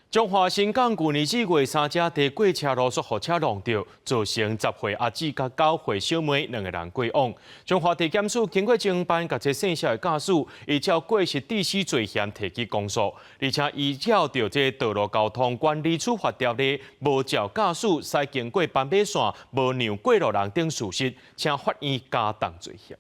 彰化新港舊年4月，三隻佇過車路煞予車挵著，造成10歲阿姊佮9歲小妹兩個人過往。彰化地檢署經過偵辦，共這姓蕭的駕駛依照過失致死罪嫌提起公訴，而且依照著這道路交通管理處罰條例，無照駕駛駛經過斑馬線，無讓過路人等事實，請法院加重罪刑。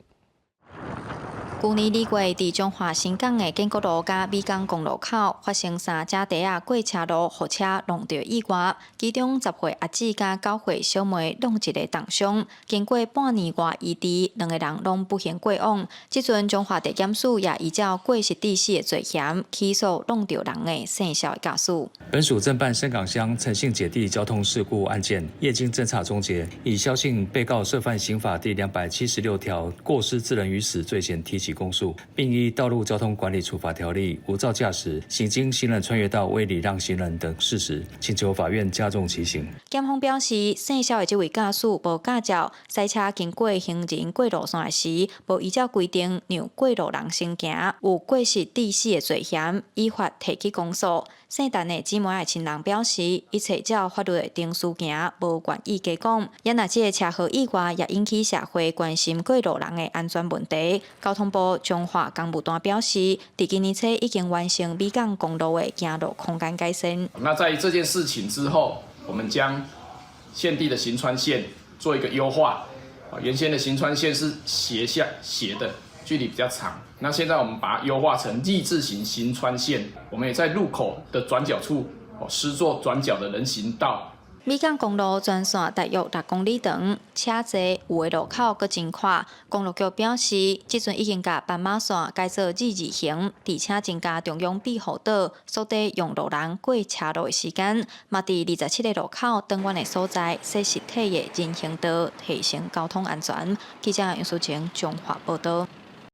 舊年2月，佇彰化新港的建國路佮美港公路口發生三隻蹄仔過車路，予車挵著意外，其中10歲阿姊佮9歲小妹攏一个重傷，經過半年外醫治，兩个人攏不幸過往。這陣彰化地檢署也依照過失致死的罪嫌起訴挵著人的姓蕭的駕駛。本署偵辦深港鄉陳姓姐弟交通事故案件，業經偵查終結，以蕭姓被告涉犯刑法第276條過失致人於死罪嫌提起公訴，並依《道路交通管理處罰條例》無照駕駛、行經行人穿越道未禮讓行人等事實，請求法院加重其刑。檢方表示，姓蕭的這位駕駛無駕照，駛車經過行人過路線時，無依照規定讓過路人先行，有過失致死的罪嫌，依法提起公訴。姓陳的姊妹的親人表示，一切照法律的程序行，無願意加講。也若這个車禍意外，也引起社會關心過路人的安全問題。交通部彰化工務段表示，佇今年初已經完成美港公路的行路空間改善。那在這件事情之後，我們將現地的行穿線做一個優化。原先的行穿線是斜向斜的，距離比較長。那現在我們把它優化成 Z 字型行穿線，我們也在路口的轉角處施作轉角的人行道。美港公路全線大約6公里長，車濟，有的路口閣真闊。公路局表示，這陣已經共斑馬線改做 Z 字型，而且增加中央庇護島，縮短讓路人過車路的時間。嘛，佇27个路口轉彎的所在設實體的人行道，提升交通安全。記者楊淑晴彰化報道。